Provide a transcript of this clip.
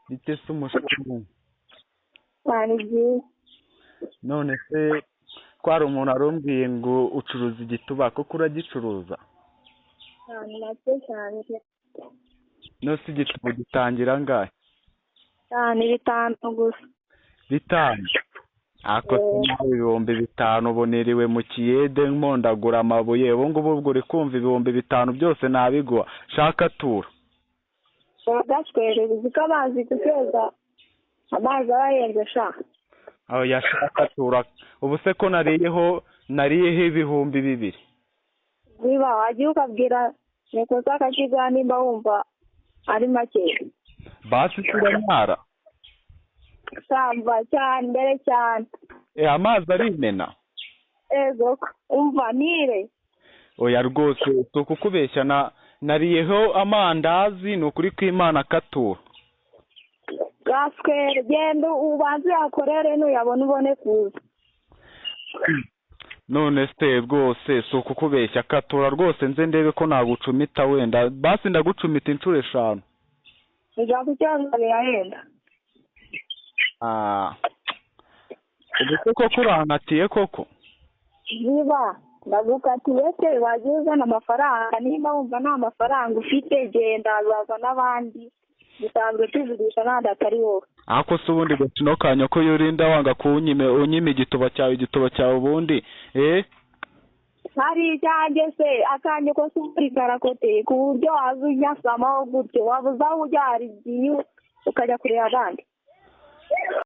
Bite se umushuti? Ni byiza. None se ko hari umuntu arumbwiye ngo ucuruza igituba, koko uragicuruza? Cyane, make cyane. None se igituba gitangira angahe? Cyane, 5 gusa. 5? Ako 5000 ubu niriwe mu kiyede mpondagura amabuye, ubu ngubu ubwo uri kumva 5000 byose nabiguha, shaka tura. Gaswere, uzi ko amazi guteza amazi aba ahenze sha. Aho yashaka tura, ubu se ko nariyeho 2000. Niba wagiye ukabwira Nikosa akakiguha nimba wumva ari make. Basi turanyara. Samba cyane mbere cyane. Amazi arimena. Ego, umva nire. Oya rwose si ukukubeshya, nariyeho amandazi, ni ukuri kw'Imana katura. Gaswere, genda ubanze uyakorere nuyabona ubone kuza. None se rwose si ukukubeshya, katura rwose nze ndebe ko nagucumita wenda, basi ndagucumita inshuro 5. Ujya kucyanga birahenda. Ubu se koko urankatiye koko? Niba ndagukatiye se wagiye uzana amafaranga, nimba wumva nta mafaranga ufite genda hazaza n'abandi dusanzwe tuvugisha n'andi atari wowe. Ako se ubundi gakino kanyo ko yurinda wanga kunyime unyime igituba cyawe ubundi hari icyanjye se akanye ko se karakoteye ku buryo waza unyasamaho gutyo, wabuze aho ujya hari igihe ukajya kureba abandi.